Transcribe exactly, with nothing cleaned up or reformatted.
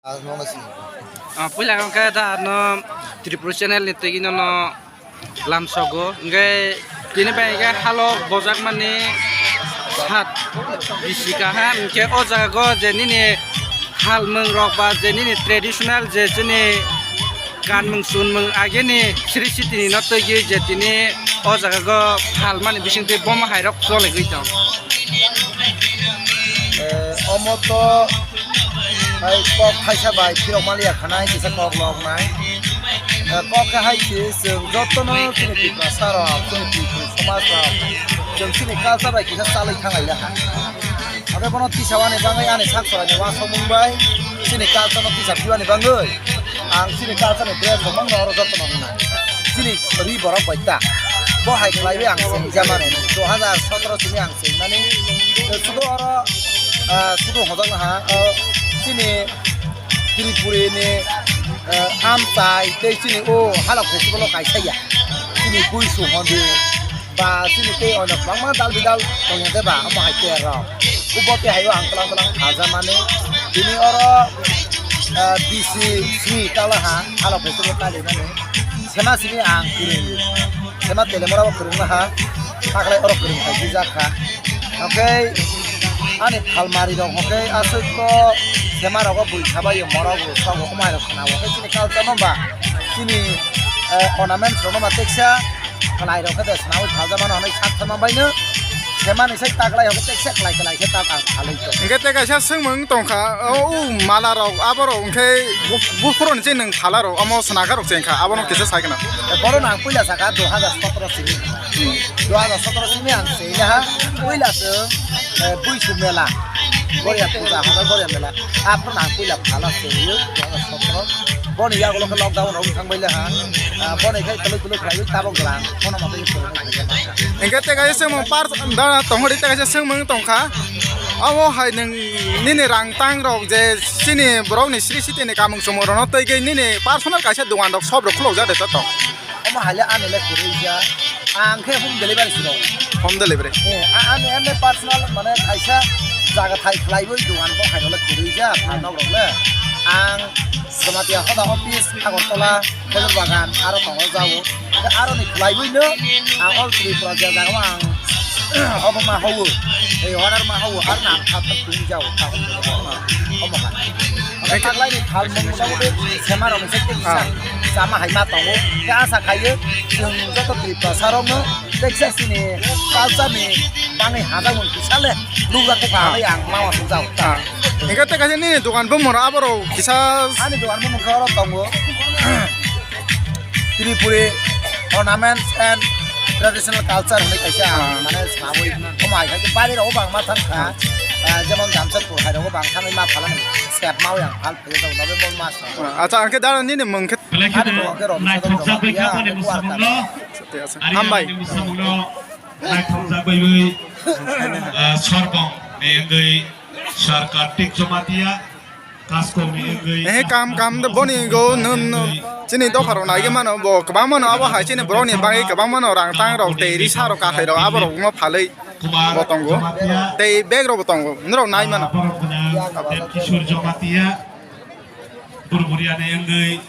Ah, puila khe da no Tripura channel ni twi no no lamsogo, hwnkhe tini bai khe halo bojakmani sat bisi kaham, hwnkhe o jaga go je nini halmung rok ba je nini traditional je chini kanmung chunmung ageni Sri Siti ni no twi je tini o jaga go phalmani bisingtwi bomo hai rok cholegwi tong. Eh, omo to hai kok thaisa bai phirok maliya khanai kisa kok lok nai. Eh, kok khe hai se chwng jotono chini Tiprasa rok, chini Tiprasa somaj rok, chwng chini culture bai kisa chalwi thanglai laha. Abo bono tisa wani bagwi ani sak chwraini uansukmung bai chini culture no tisa piwani bagwi. Ang chini culture ni dress rok mangno oro jotono wngnai. Chini ri borok bai ta. Bo hai khlaiwi ang sengjakmani. Dui hajar sotoro simi ang sengmani. Sudo oro, ah, sudo hojak naha, ah, chini Tripuri ni, ah, amchai tei chini o halok festival o kaisa ya. Chini buisu hondi. Ba chini tei ono kwbangma dal bidal tongya de ba, omo hai player rok. Ubo tei haio ang tlang tlang khajakmani. Tini oro, ah, bisi simi talaha, halo festival kalaimani. Sema simi ang kwrwng. Sema telemora bo kwrwng naha. Taklai oro kwrwng khaijak kha. Oke, ani phalmari rok, oke, aswk to sema rogo bui khabai yo, morok rok, sogo, omo hai rok khna o. Oke, chini culture no ba, chini, eh, ornaments rok no ba teksa. Khlai rok khe de swnamwi phaljakmano hwnwi sak thangma baino. Semani sai taklai hokhe teksa khlai khlai khe tak ang phalwi tong. Hingke tei kaisa swngmung tongkha, o, o mala rok, abo rok hingke bu-, buphuru ni chini phala rok, omo swnaka rok chengkha, abono kisa sai khna. Bono ang puila saka dui hajar sotoro simi. Dui hajar sotoro simi ang seilaha, puila se, eh, buisu mela. Goria puja, hada goria mela. Aphuru ang puila phala seio, dui hajar sotoro. Boni yagulo khe lockdown rok thangbai le ha. Ah, boni khai toloi toloi khlaiwi tabok jora. Bono motoi phwrwngwi khlai khe. Hingke tei kaisa swngmung par da tonghori tei kaisa swngmung tongkha. Abo hai nwng nini rang tang rok je chini borok ni sri siti ni kamung chumung rok no twi khe nini personal kaisa dogan rok shop rok khulok jak de to. Omo hai le ani le kwrwi ja. Ang khe home delivery se rw. Home delivery. Eh, a-, ani, ani personal mane kaisa jaga thai khlaiwi dogan bo hai le kwrwi ja, phalnok rok le. Ang Jamatia Hoda office Agartala, Khejur Bagan, aro tongo jao. Khe aro ni khlaiwi no ang all Tripura je jaga ang obo ma hawo. Ei order ma hawo, ar na ang thap thap twi jao. Omo ha. Taklai ni thal mung mota moti sema rok se kisa chama hai ma tongo. Khe asa khaio chwng joto Tripura sarok no teksa chini culture ni bangwi hajak mung kisa le nukjak kha hai ang ma wasuk jao. Hingke tei kaisa nini dogan bumung rok abo rok kisa. Ani dogan bumung khe oro tongo. Tripuri ornaments and traditional culture hwnwi kaisa ang mane swnamwi omo hai khe bari rogo bangma thang kha. Ah, jemon Jamshedpur hai rogo bang thangwi ma phalani sep mawi ang phal phaiwi tongo November mas. Acha, ang khe dara nini mung khe. Ani dogan khe rok naithokjak bai kha boni musamung no. Hambai. Ani musamung no naithokjak bai bai, ah, sorbong ni wngwi sarkar tik Jamatia. Ehe, kam, kam de boni go nun, nun. Chini dopha rok nai mano, bo kwbang mano, abo hai chini borok ni bagwi kwbang mano rang tang rok tei risa rok kathai rok abo rok no phalwi bo tongo. Tei bag rok bo tongo, norok nai mano. Kishore Jamatia, Burburia ni wngwi.